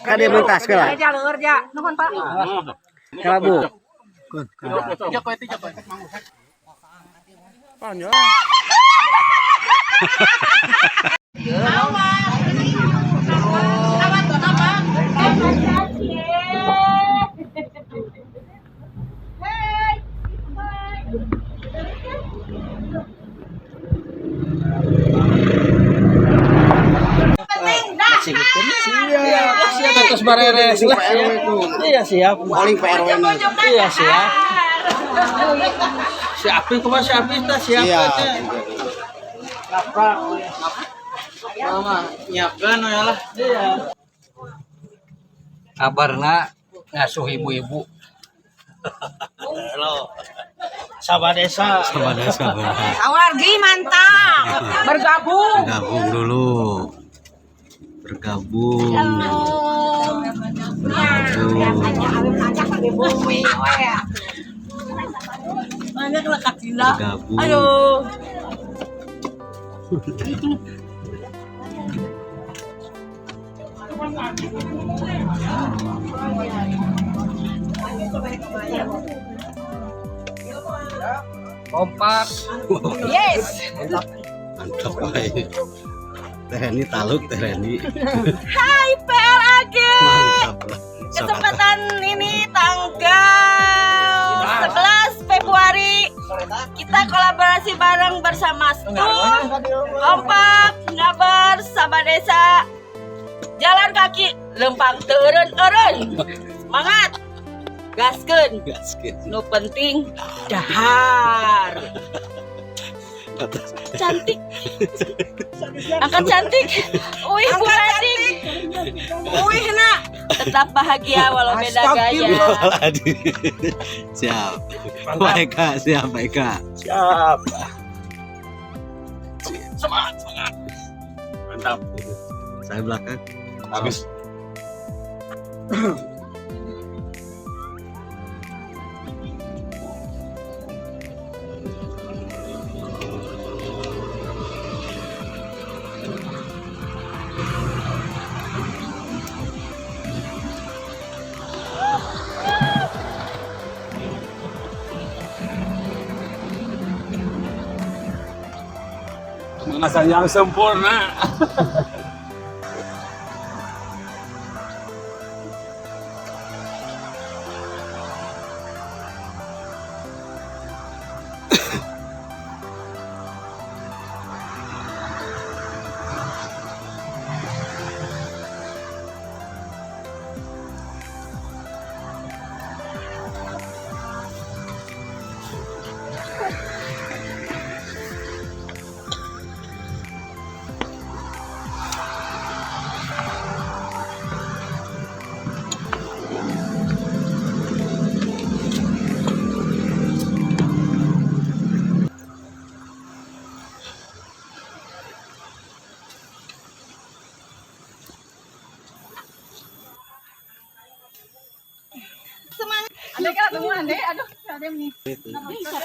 Kade mentas kela. Nuhun, Pak. Kela, Bu. Panjang. Siap, siap terus bareres lah. Iya, siap. Paling Pak RW na. Iya, siap. Si Api kumaha si Api tah siap Siap. teh. Mama nyiapkeun we lah. Iya. Kabarna ngasuh ibu-ibu. Halo. Sabah desa. Sama desa benar. Sawargi mantap. Bergabung. Bergabung dulu. Bergabung. Bergabung. Banyak lekat gila. Bergabung. Ayo. Kompak. Yes. Mantap Pak. Tereni taluk Tereni. Hai PLAG. Mantap lah. Kesempatan ini tanggal 11 Februari kita kolaborasi bareng bersama Stum, Kompak, Ngabar, Sabah Desa, Jalan kaki, lempang turun urun. Semangat. Gaskeun. Gaskeun. Nu penting dahar. Cantik. Angkat cantik. Wih, Bu Cantik. Wih, nak. Tetap bahagia walau beda gaya. Siap. Pak Eka, siap Pak Eka. Siap. Semangat, semangat. Mantap. Saya belakang. Habis. Pemanasan yang sempurna.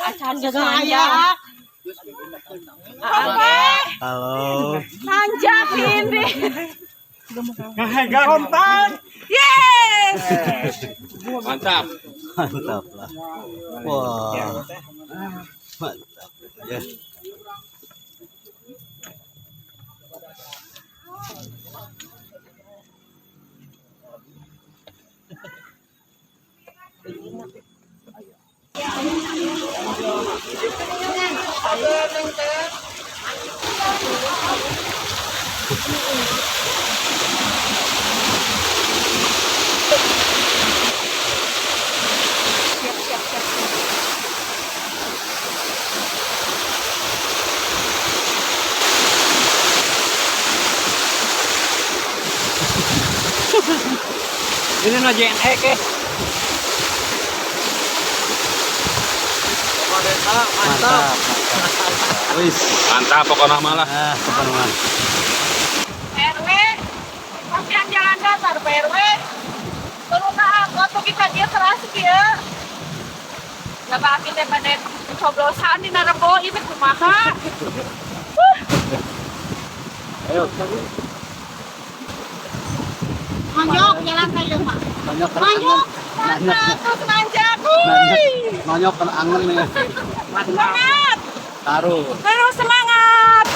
Acan geus nanjak. Halo. Nanjak ini. Kompak. Yes. Mantap. Mantap lah. Wah. Mantap. Ya. Ini no JNE ke. Mantap. Wis. Mantap pokoknya malah. Ah, teman-teman. RW, pasian jalan datar Pak RW. Turun ke angkot kita dia keras ya. Gak aki teh bade coblosan di Rebo ieu teh kumaha? Ayo. Nonjok jalan kayak mah. Nonyok kena Nonjok. angen. Mantap terus nanjak. Wuih. Nonyok kena angen nih. Semangat. Taruh. Terus semangat.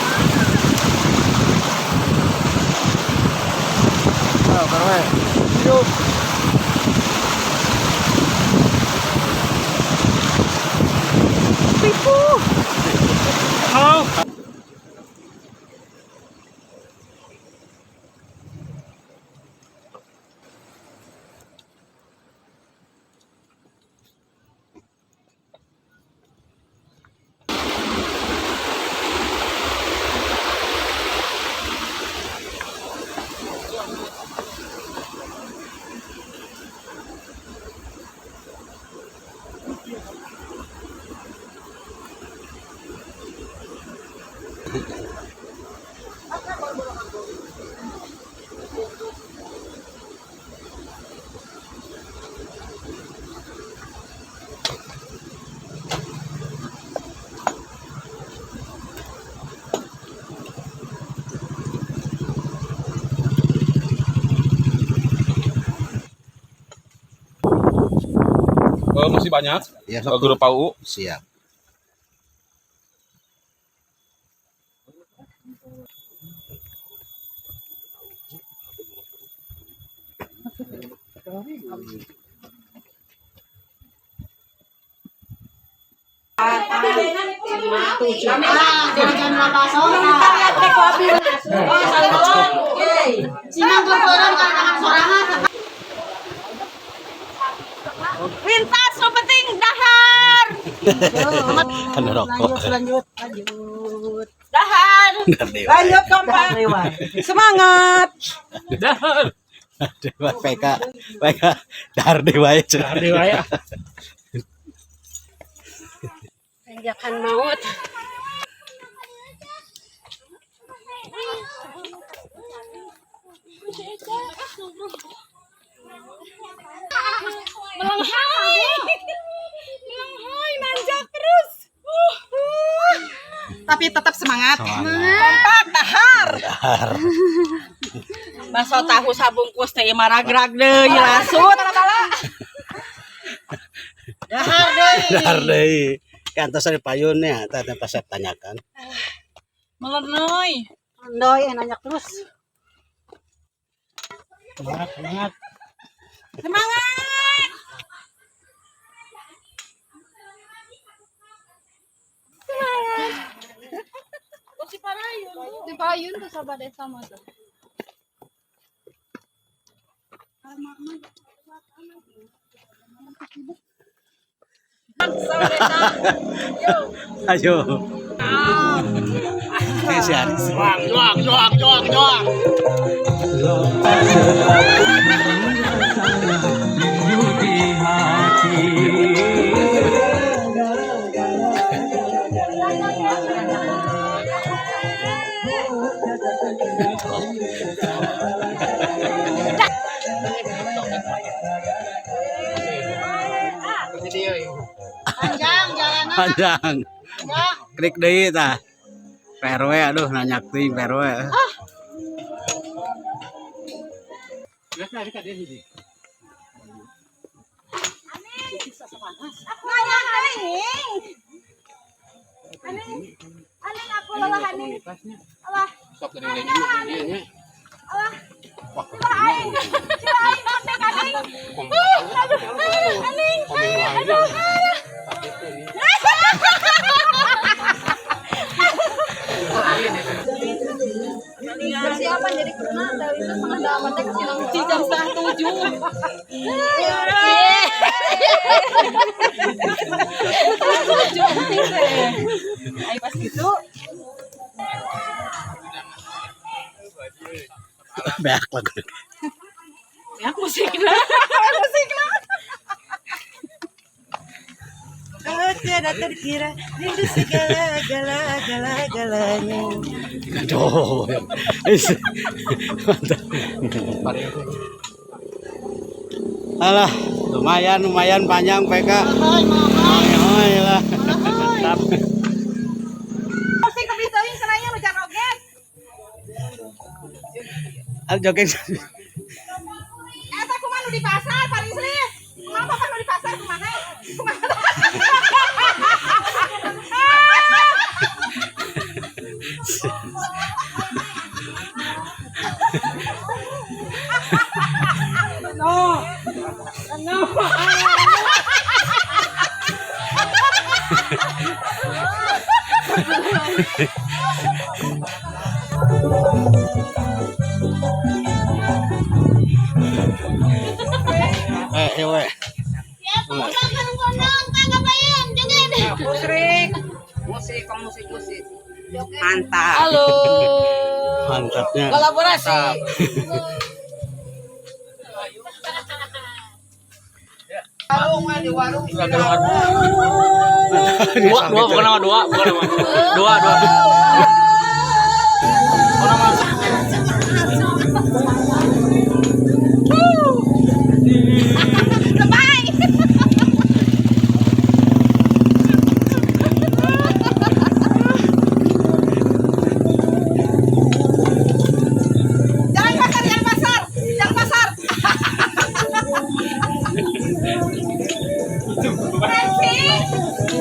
Ayo, Karwe. Hidup. Tipu. Halo. Oh, masih banyak. Ya, Oh, Guru Pau. Siap. Lintas nu penting dahar. Kena rokok. Lanjut, lanjut. Dahar. Lanjut kompak. Semangat. Dahar. Dewa PK PK dar dewa ya. Dar dewa ya. Tanjakan maut. Melenghai. Melenghai nanjak terus. Tapi tetap semangat. Semangat. Kompak dahar. Dar. Bakso tahu sabungkus teh ieu mah ragrag deui lasut. Dahar deui. Dar deui. Kantos ari payun ya, tah pas saya tanyakan. Melenoi. Endoy nanjak terus. Semangat, semangat. Semangat. Di payun tuh sahabat desa mah tuh. Ayo. Eh, si Aris. Juang, juang, juang, juang. Panjang jalanan. Panjang. Klik deui tah. PRW aduh nanyak teuing PRW. Nanjak teuing. Aning, aning aku lelah aning. Alah, Sok dari lain dia nya. alah. Sila aing. Sila aing kontak aning. Aduh, aning. Aduh. Persiapan jadi pernah dari itu 7:30 teh ke Sinong Jam 6:30. 6:30. Ayo pas gitu. Beak lagu. Ya musiknya. Musiknya. Kau tiada terkira rindu segala gala gala galanya. Aduh. Is. Mantap. Alah, lumayan lumayan panjang PK. Hoi hoi lah. Mantap. Musik tapi teuing cenah nu joget. Ah, jogging. nu di pasar, Pak Rislis. Kumaha papa nu di pasar kumaha? Kumaha? Eh, iya we. Musrik. Musik, musik, musik. Mantap. Halo. Mantapnya. Kolaborasi. Dua, dua, bukan nama dua, bukan nama. Dua, dua. Jangan pasar, jangan pasar. Jangan pasar. Nancy.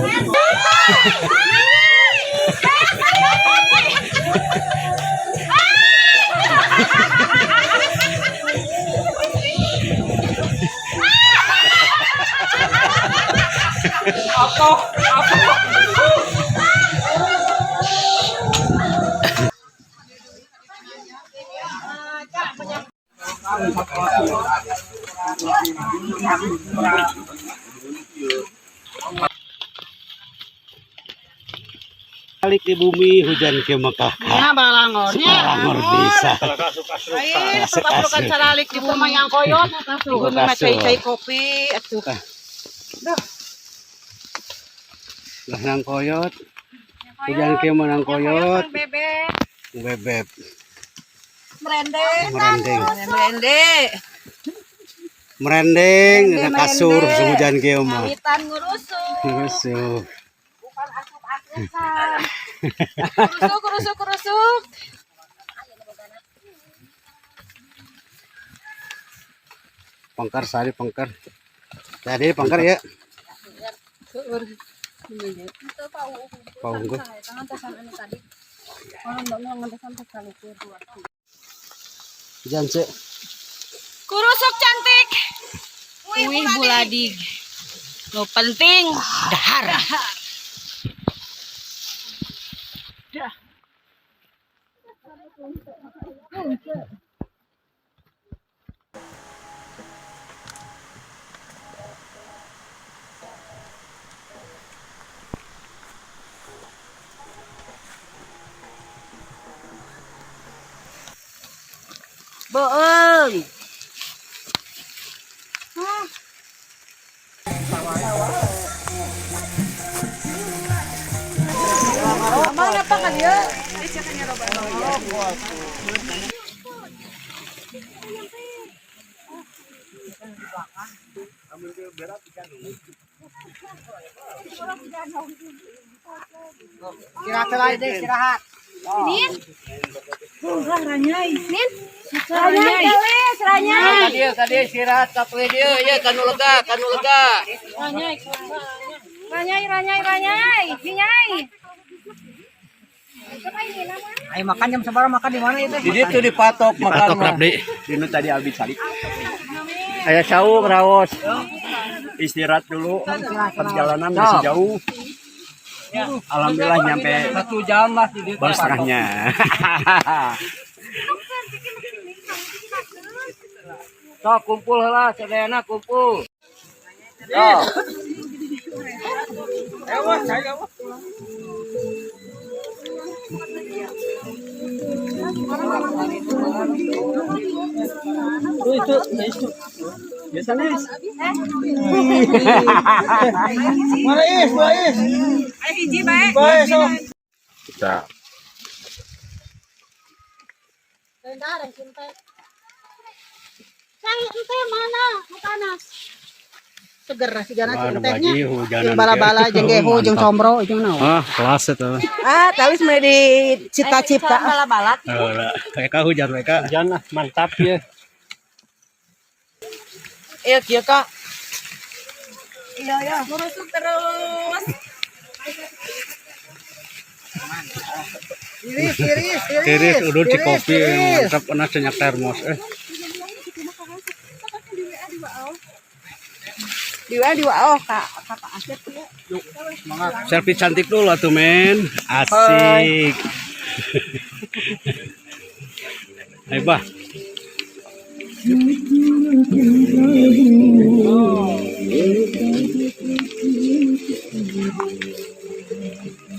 Nancy. Balik di bumi hujan ke Mekah. Ya balangornya. Balangor bisa. Ayo, papalukan caralik di bumi yang koyot. Di bumi mah cai-cai kopi atuh. Lah nang koyot. Hujan ke nang koyot. Bebek. Bebek. Merendeng. Merendeng. Merende. Merendeng dina kasur hujan kieu mah. Ngawitan ngurusuk. Ngurusuk. Bukan asuk-asukan. Kurusuk, kurusuk, kurusuk. Pengker sari pengker. Tadi pengker ya. Paunggu. Hujan cek. Kurusuk cantik. Wih buladig. Nu penting dahar. Boeng. Mana pak kan ya? Istirahat lah deh, istirahat. Nin. Nin. Ranyai. Ranyai. Tadi tadi istirahat kapoe dieu ya kanu lega, kanu lega. Ranyai. Ranyai, ranyai, ranyai. Nyai. Ayo makan jam sabaraha, makan di mana itu? Di ditu dipatok makan Dipatok mah. Rabdi. Dinu tadi abis salik. Aya saung raos. Istirahat dulu. Perjalanan masih jauh. Alhamdulillah nyampe 1 jam lah di ditu. baru setengahnya. Sok kumpul heula sadayana kumpul. Sok. Mana is, dua is. Ayo hiji bae. Bae sok. Kita Sang ente mana? Panas. Seger sigana Mana tehnya. bagi hujanan Jeung bala-bala jeung gehu jeung combro jeung naon. Ah, kelas itu. Ah, talis mah di cipta-cipta. Bala-bala. Oh, lah. Mereka hujan mereka. Hujan lah, mantap ya. Iya kieu Kak. Iya ya. Merusuk terus. Tiris, tiris, tiris. Tiris udah di kopi mantap enak senyak termos eh. Di WA di WA oh Kak, Kak Asep ya. Semangat. Selfie cantik dulu atuh men. Asik. Ayo bah.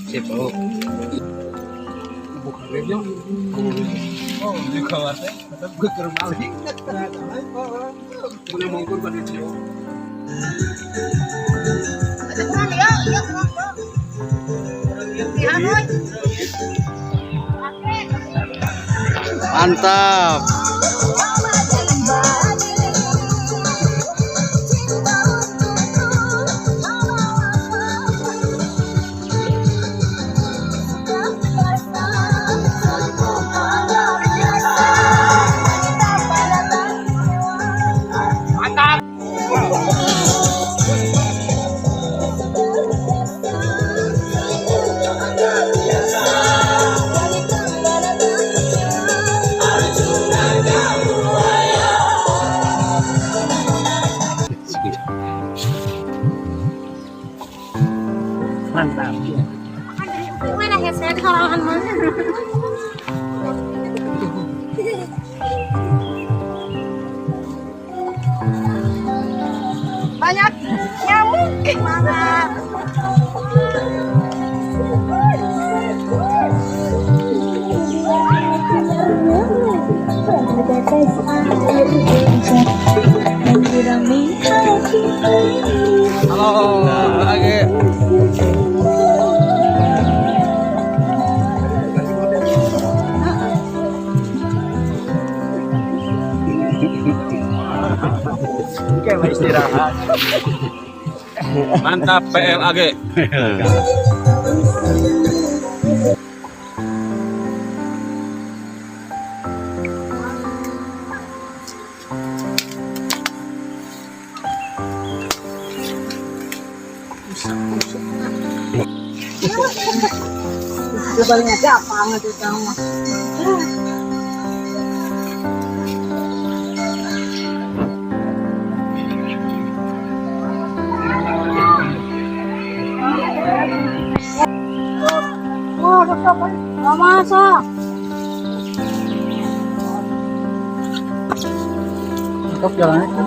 Sip, oh. Bukan radio. Oh, di kawasan. Tetap gue ke rumah lagi. Punya mongkon pada cium. Mantap. Mantap. Mana headset halangan mana? Banyak nyamuk mana? Halo, lagi. Oke, mau istirahat. Mantap PLAG. Lebalnya gampang itu tahu mah. Oh, masak. Stop jalannya.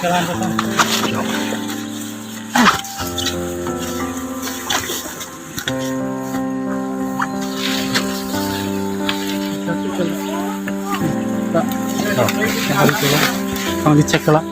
Jalan potong. Tolong dicek lah.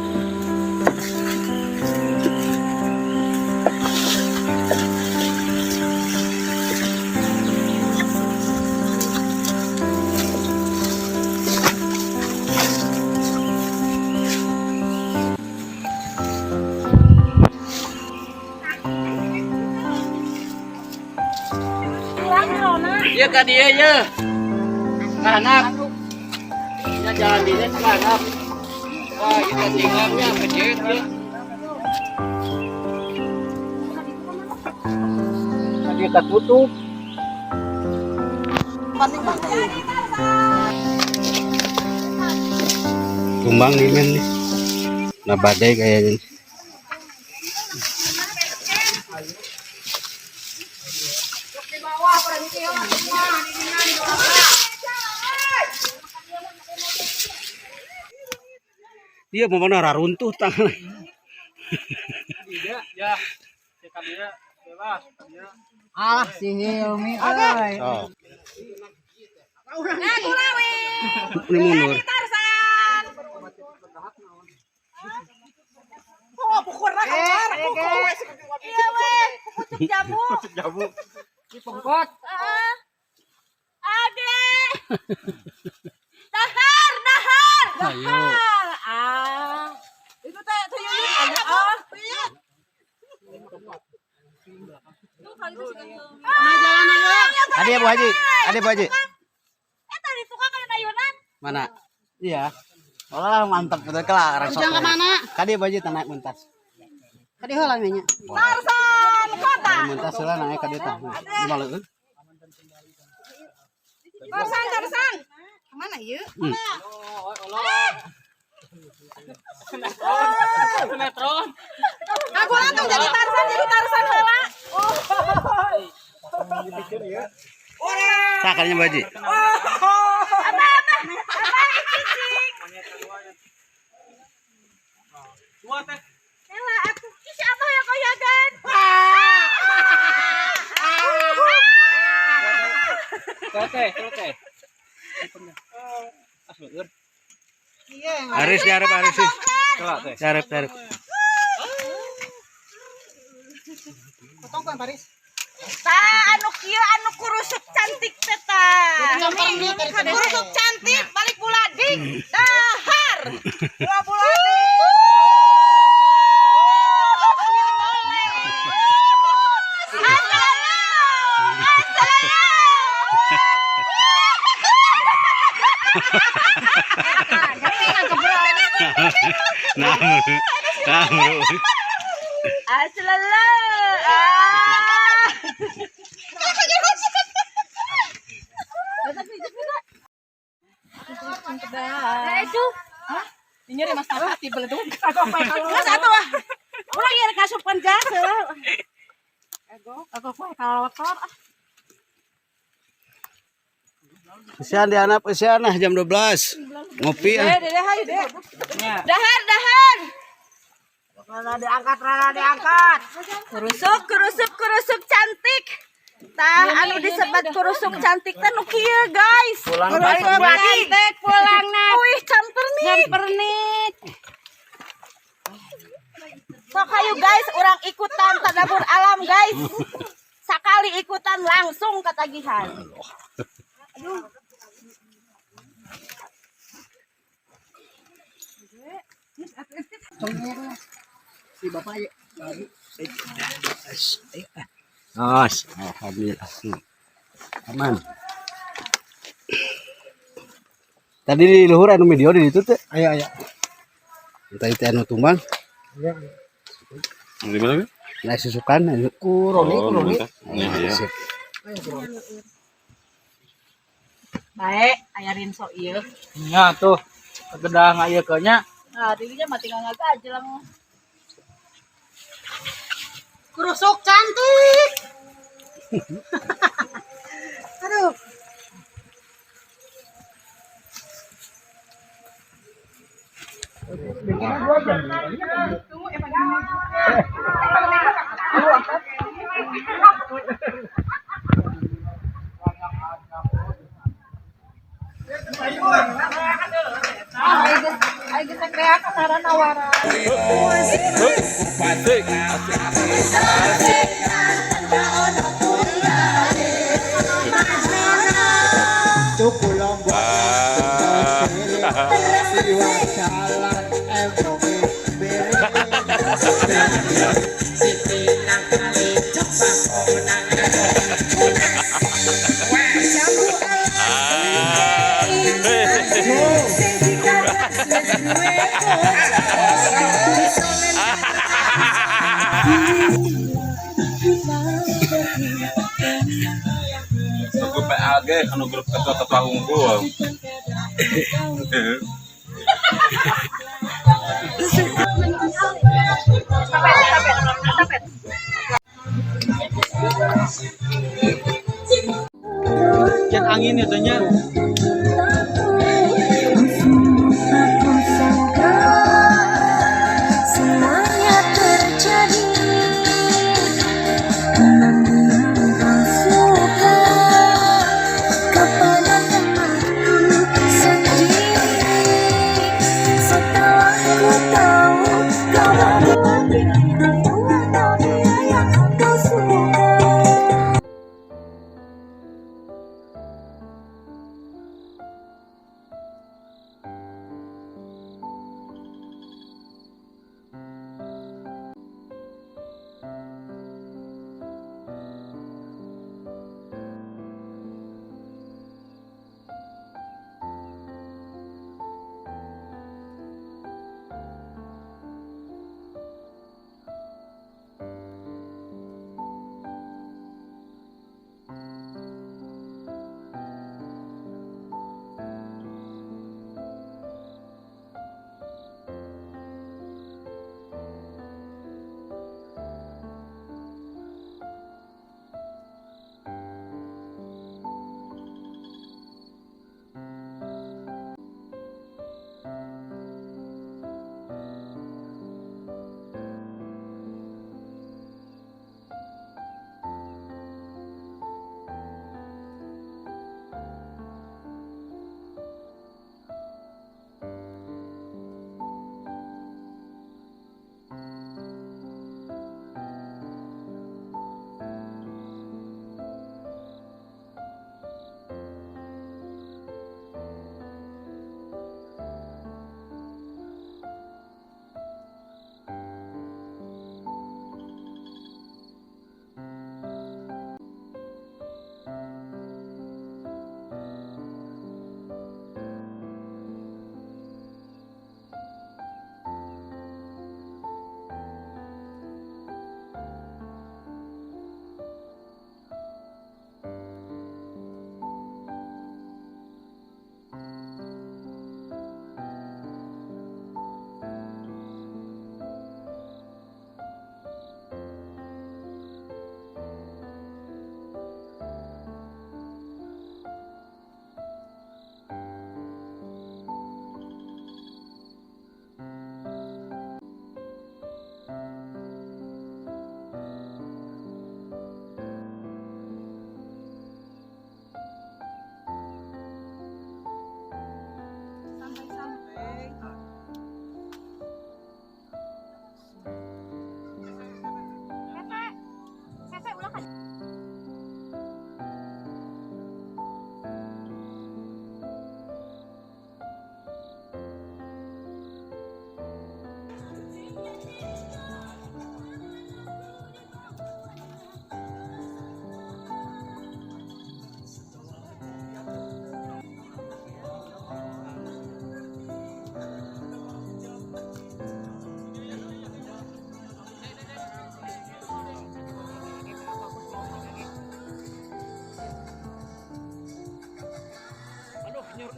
Iya ka dia ya. Kahanap. Ya jalan dia kahanap. Wah, kita tinggalnya becet ya. Tadi tertutup. Tumbang nih men nih. Nah badai kayaknya. Iya mau mana runtuh tangan. Iya, ya. Ya bebas. Alah si Hilmi euy. Oh. Nah, kulawi. Ini mundur. Tarzan. Oh, pukul lah kamar. Iya weh, pucuk jamu. Jamu. Pengkot. Heeh. Dahar, dahar. Ayo. Ah. Itu teh teh yuk. Ah. Ada ya Bu Haji? Ada Bu Haji? Eh tadi tukang kayak ayunan. Mana? Iya. Olah mantap betul kelar. Ujang ke mana? Kadi Bu Haji naik mentas. Kadi heula nya. Tarzan kota. Mentas heula naik kadi tah. Di maleueun. Tarzan, Tarzan. Kemana ieu? Sinetron. Aku langsung jadi Tarzan heula. Tah kadinya Bu Haji. Apa apa? Apa cicing? Dua teh. Ela atuh. Ih, si Abah yang koyagan. Teh, teh, teh. Asli, Aris diarep Aris sih. Kelak teh. Diarep diarep. Potong kan Paris. Tah anu kieu anu kurusuk cantik teh tah. Kurusuk cantik balik bulading. Dahar. Dua bulading. Nah, nah, bro. Aslala. Ah. Nah, itu. Ini mas hati beledug. Geus atuh ah. Urang ieu kasupan jas heula. Aku kue kalotor. Kesian di anak, kesian ah jam 12. Ngopi ah. Deh, deh, hayu deh. Dahar, dahar. Rada diangkat, rada diangkat. Kurusuk, kurusuk, kurusuk cantik. Tah anu disebat kurusuk cantik teh nu kieu, guys. Kurusuk cantik pulangna. Wih, campernik. Nyampernik. Sok hayu guys, urang ikutan tadabur alam, guys. Sakali ikutan langsung ketagihan. Si bapak ya. Os, alhamdulillah. Aman. Tadi di luhur anu video di ditu teh. Ayo ayo. Entah itu anu tumbang, Di mana? nah susukan anu. Ku Roni, ku Roni. Iya. Sip. Baik, aya rinso ieu. Nya tuh. Gedang ieu ke nya. Nah, dirinya mah tinggal ngagaji lah. Kurusuk cantik. Aduh. Grup PAG anu grup ketua-ketua unggul. Cek angin itu nya. Semuanya terjadi Memang kau suka kepada temanku sendiri. Setelah ku tahu kau berarti aku atau dia yang kau suka.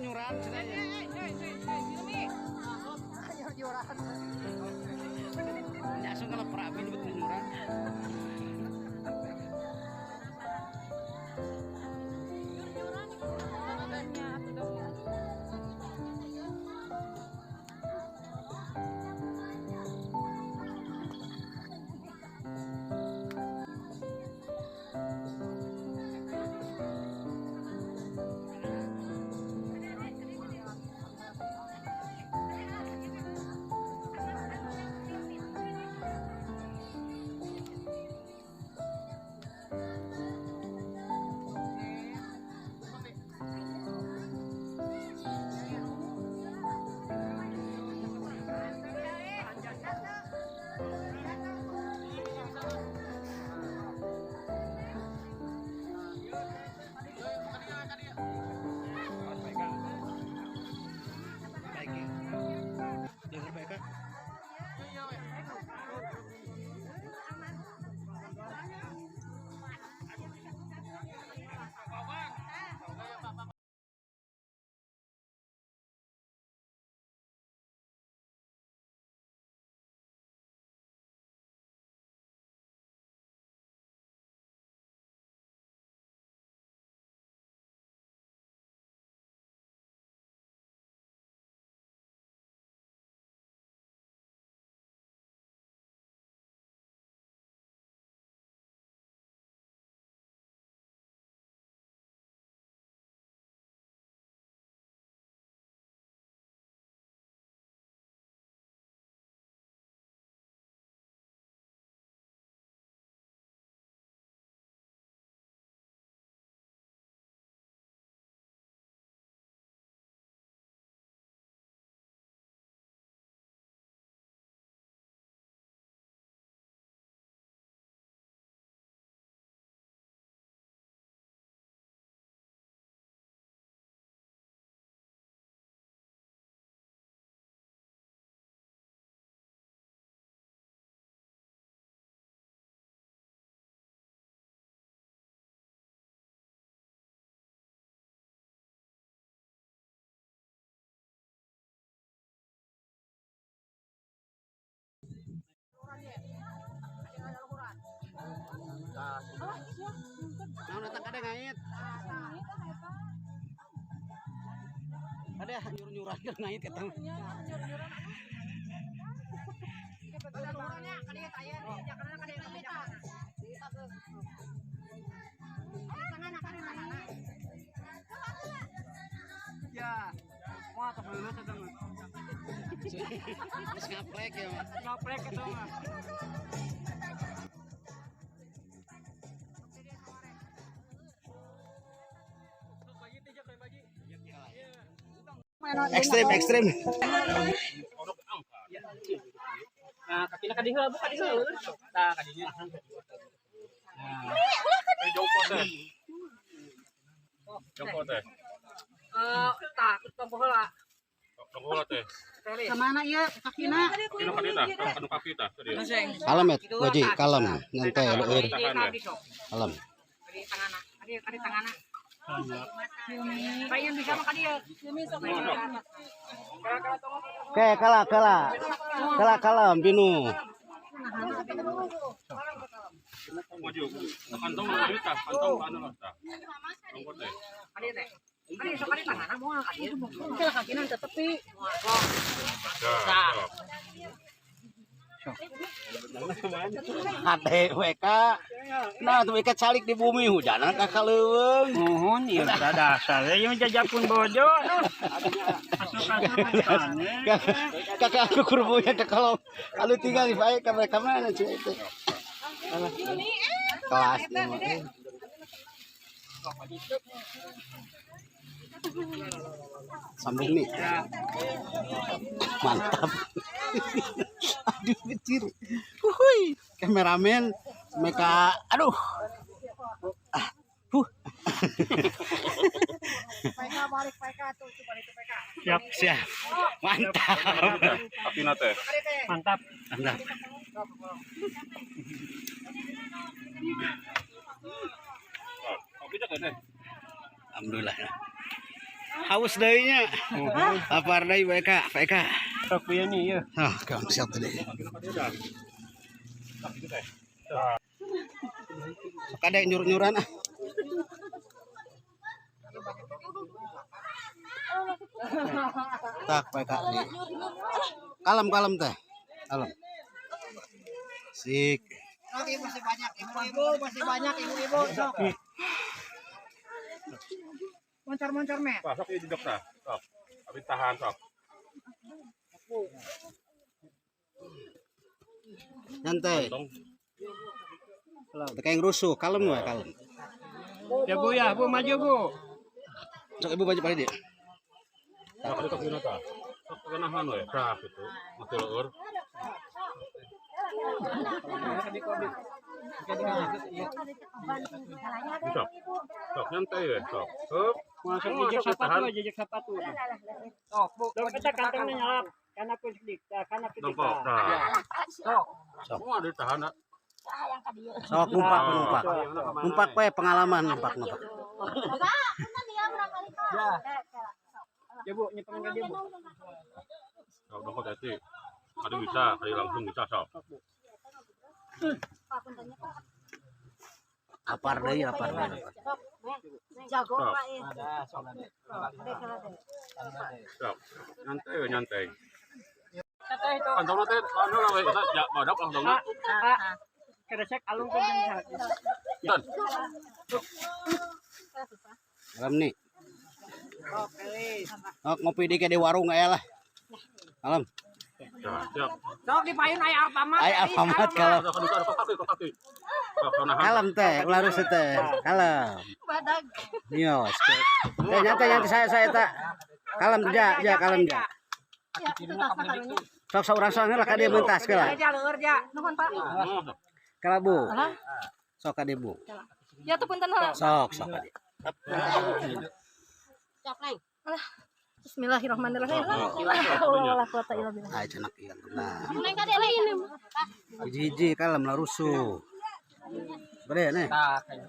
Nyuran cenah. Nyuran. Langsung kalau perapi nyebut nyuran. Nah, datang ada ngait. Ada nyur-nyuran ngait ketemu. Ya, wah kebelet itu mah. Terus ngaplek ya, Mas. Ngaplek itu mah. Ekstrim, ekstrim. Nah, kakinya ka dieu, buka dieu. Tah, kadinya. Jongko teh. Jongko teh. Tah, tong heula. Tong heula teh. Kemana ieu kakina? Kakina ka dieu tah, kanu kaki tah tadi. Kalem ya, Waji, kalem. Nyantai leueur. Kalem. Kadi tangana, kadi tangana. Payan bisa mah ka dieu. Oke, kala kala. Kala kalem binu. Maju. Kantong ka dieu tah, kantong ka anu lah tah. Jongko teh. Kadi teh. Kadi sok kadi tangana moal ka dieu. Kela kakina teu tepi. Tah. Ade WK. Nah, tuh WK calik di bumi hujanan ka kaleuweung. Nuhun ieu da dasar ieu jajapun bojo. Kakak aku kurbunya ke kalau alu tinggal di baik ka mereka mana cuy itu. Kelas ieu mah. Sambung nih. Mantap. Aduh kecil. Uhuy, kameramen mereka aduh. Ah, huh. PK balik PK tuh balik ke PK. Siap, siap. Mantap. Kakina teh. Mantap. Mantap. Kopi teh teh. Alhamdulillah. Haus deui nya. Lapar deui Pak Eka, Pak Eka. Sok ieu nih ieu. Ah, kang siap tadi. Sok ada yang nyur-nyuran ah. Tak Pak Eka nih. Kalem-kalem teh. Kalem. Sik. Oke, masih banyak ibu-ibu, masih banyak ibu-ibu. Sok. Moncar-moncar met. Wah, sok ieu jejak tah. Sok. Abi tahan sok. Nyantai. Teu kayak rusuh, kalem we, kalem. Ya Bu ya, Bu maju Bu. Sok ibu baju pada dia. Sok sok dina tah. Sok kenahan we. Tah kitu. Mati leur. Sok. Sok nyantai we, sok. Hup. Masuk Oh, jejak sok sepatu, ditahan. Jejak sepatu. Sok, Bu. Dompetnya kantongnya nyalap. Karena aku sedih, karena aku Dongkok tah. Sok. Sok ditahan ah. Sok numpak numpak. Numpak we pengalaman numpak numpak. Ya Bu, nyepengan ke dia Bu. Sok dongkok teh. Kadi bisa, kadi langsung bisa sok. Lapar deui, lapar deui. Sok. Sok. Nyantai we nyantai. Kantongna teh anu lah we, ya badak kantongna. Pak, keresek alung ke jeng. Dan Kalem nih. Oh, ngopi di di warung aya lah. Kalem. ya, siap. Sok di payun aya Alfamart. Aya Alfamart kalem. Sok kadu kadu kaki kaki. Sok nahan. Kalem teh, ulah rusuh teh. Kalem. Badag. Nyos. Teh nyantai nyantai saya tak. Kalem ja, ja kalem ja. Ya, itu tasna karunya. Sok saurang sorangan lah ka dieu mentas heula. Ja leur ja. Nuhun, Pak. Kala Bu. Sok ka dieu Bu. Ya tuh punten heula. Sok sok ka dieu. Alah. Bismillahirrahmanirrahim. La haula wala quwata illa billah. Ay cenak ieu. Nah, Neng ka dieu. hiji-hiji kalem lah rusuh. Bade nih.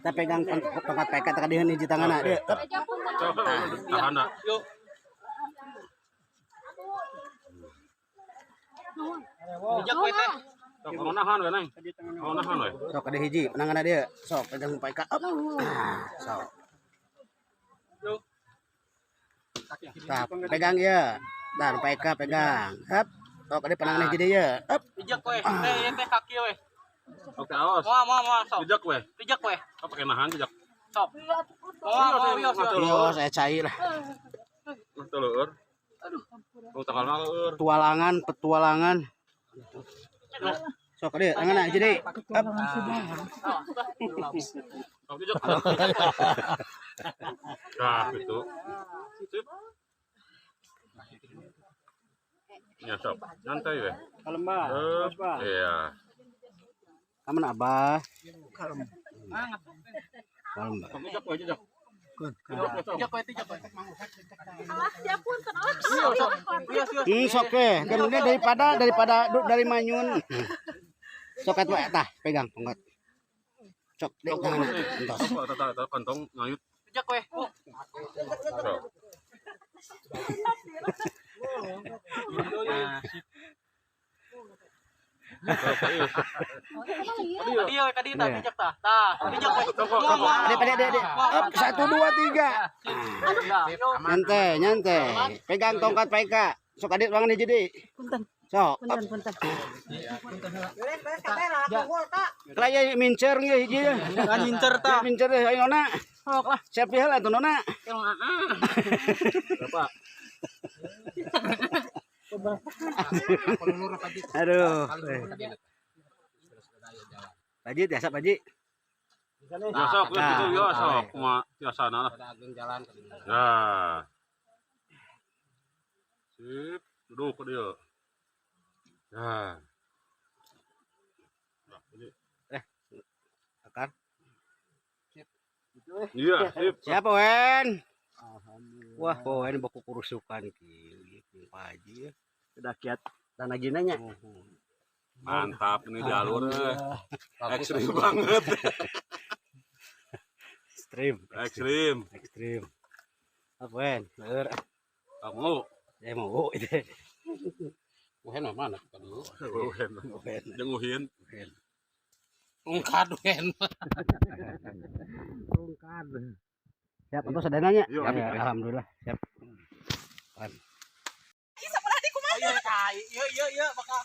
Kita pegang tongkat PK teh ka dieu hiji tanganna dieu. Sok tahan ah. Jejak we teh. Sok nahan we neng. Nahan we. Sok ka dieu hiji penanganna dieu. Sok pegang PK. Up. Ah, sok. Tah, pegang ya. Tah, PK pegang. Hup. Sok ka dieu penanganna hiji deui ye. Up. Jejak we. Teh ieu teh kaki we. Oke, awas. Moal moal moal sok. Jejak we. Jejak we. Sok pakai nahan jejak. Sok. Moal moal wios wios. Yo, saya cair lah. Mati leur. Aduh. Tanggal leur. Petualangan, petualangan. Sok ka dieu tanganna hiji deui. Up. Sok jejak. Nah, gitu. Sip. Ya, sok. Nyantai we. Kalem, Pak. Hup. Terus, Pak. Iya. Kamu Abah. Kalem. Kalem, Mbak. Sok jejak we jejak. Jejak we jejak we. Alah, ya punten. Alah. Wios wios. Sok we. Kemudian daripada daripada dari manyun. Sok atuh tah, pegang tongkat. Sok dek tanganna. Entos. Sok tata tata kantong ngayut. Jejak we. Bu. Sok. Sok, iya. Ka dieu we ka dieu tah jejak tah. Tah, jejak we. Sok, sok. Adek, adek, adek, adek. Up, 1 2 3. Nyantai, nyantai. Pegang tongkat Pak Eka. Sok adik ruangan hiji deui. Punten. Sok. Punten, punten. Beres kabeh lah unggul ta. Lah ya mincer ge hiji. Kan mincer tah. Mincer deh ayo nona. Sok lah. Siap heula atuh nona. Berapa? Aduh. Pak Haji biasa Pak Haji. Ya sok, gitu ya sok, kumaha biasana lah. Nah. Sip, duduk ke dia. Nah. Akar. Iya, sip. Siapa Wen? Wah, Wen baku kurusukan kieu Pak Haji. Sudah kiat. Tanah ginanya. Mantap ini jalur. Ekstrim banget. Ekstrim. Ekstrim. Ekstrim. Apa leur. Kamu. Ya mau itu. Uhen mah mana tadi? Uhen. Uhen. Jeung uhin. Uhen. Ungkad uhen. Ungkad. Siap untuk sadananya? Iya, Ya, alhamdulillah. Siap. Pan. Iya, kai. Iya, iya, iya, bakal.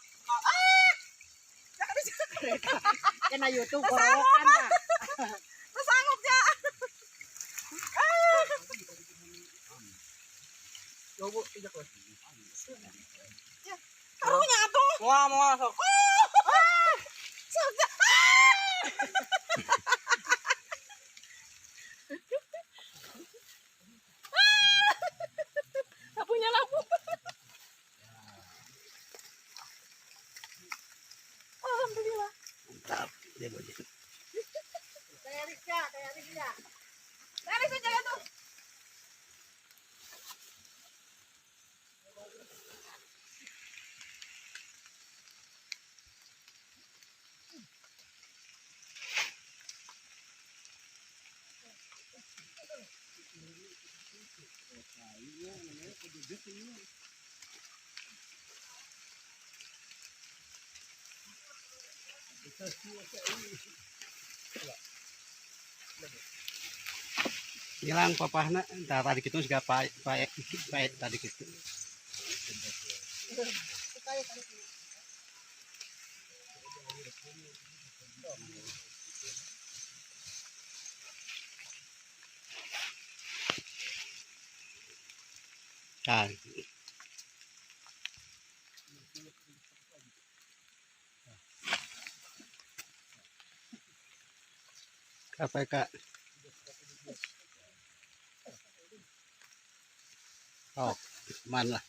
Kena YouTube korokan tah. Sanggup ya. Coba ijak we. Karunya atuh. Moal moal sok. Sok ya. Sapunya lampu. Alhamdulillah. Mantap. Dia boleh. Kayak Rizka, kayak Rizka. Dari saja ya tuh. Hilang papahna, entah tadi gitu juga pak pak pak tadi gitu. Kan. Apa kak? Oh, aman lah.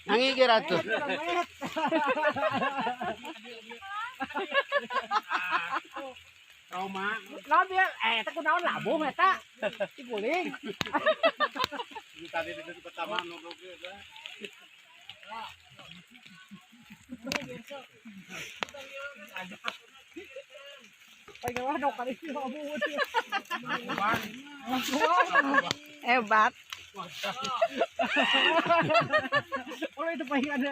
Nangigir atuh. Trauma. Naon dia teh kunaon labuh eta. Diguling. Ini tadi di pertama nu ge dah. Hebat. Oh itu paling ada.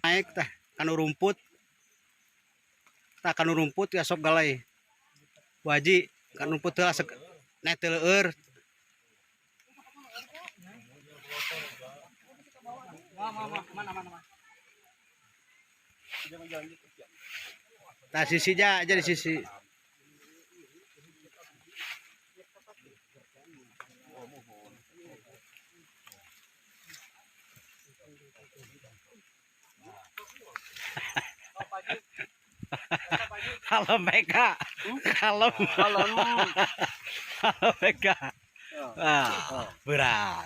Naik tah kanu rumput. Tah kanu rumput ya sok galai. Waji kanu rumput heula naik teu leueur. Tah sisi aja di sisi. Kalau mereka, kalau kalau mereka, ah, berat.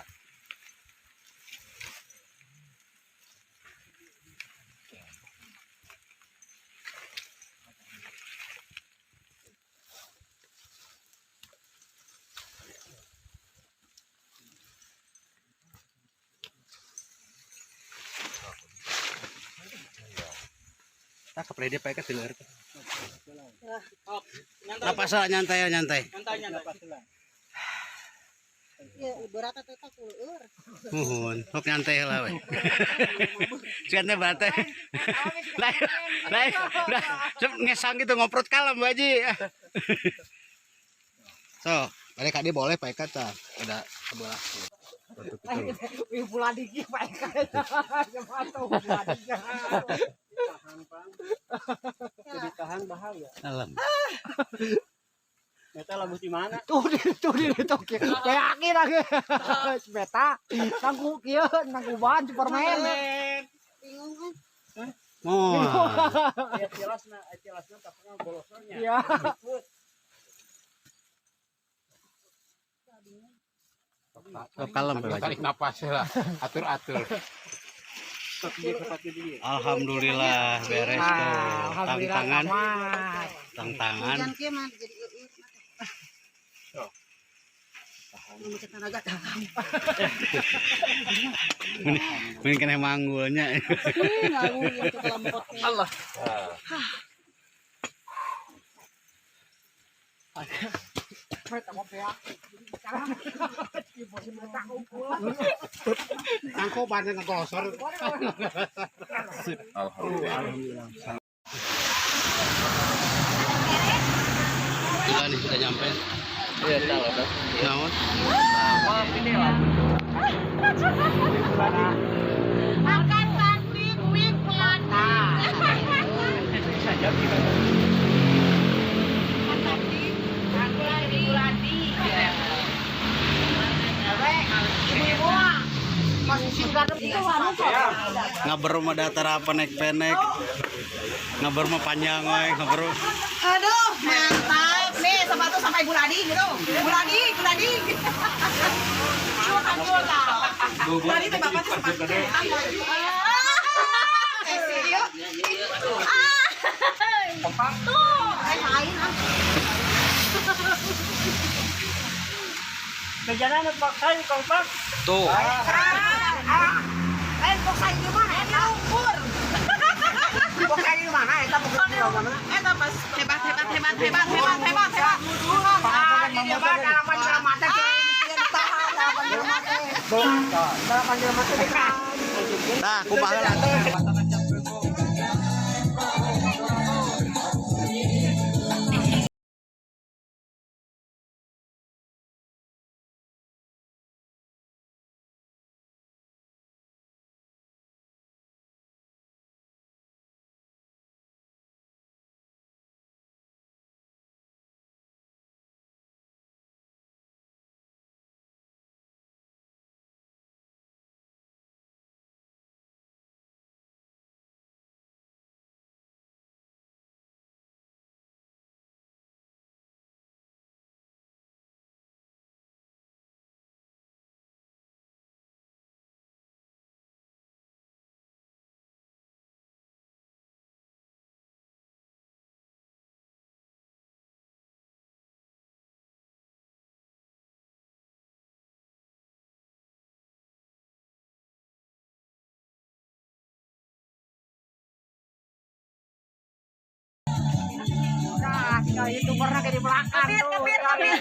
Tak keprede pakai kedeler. Napas lah nyantai nyantai. Nyantai nyantai. Ya berat eta teh kuleur. Muhun, sok nyantai lah we. Cuman berat teh. Lah lah lah, sok ngesang gitu ngoprot kalem Bu Haji. So, balik kadi boleh Pak Eka tah. Ada sebelah. Wih pula diki Pak Eka. Jemato pula diki. Jadi tahan bahaya. Kalem. Tuh di itu kayak akhir lagi. Beta tangku kieu tangkuban Superman. Oh. Iya. Kalem Tarik napas lah, atur-atur. Alhamdulillah beres tuh. Alhamdulillah Tang tangan, aman. tang tangan. Hujan kieu mah jadi eueuh. Nu make tenaga dalam. Mending kena manggulnya. Allah. Tangkuban dengan golosor. Alhamdulillah. Gila nih sudah nyampe. Iya, tahu dah. Naon? Akan cantik wing pelangi. Ngaber mah datar apa naik penek. Ngaber mah panjang wae, ngaber. Aduh, mantap. Nih, sepatu sampai Buladi gitu. Buladi, Buladi. Buladi teh bapak teh sepatu. Eh, serius? Ah. Tuh, lain ah. Tuh. Lain boxai di mana? Eta lumpur. Boxai di mana? Eta boxai di mana? Eta pas hebat hebat hebat hebat hebat hebat hebat. Ah, di dia mah dalaman jelema teh tahan dalaman jelema teh. Dalaman jelema teh. Tah, kumaha lah. Nah, tinggal youtubernya kayak di belakang tuh. Kepit, kepit.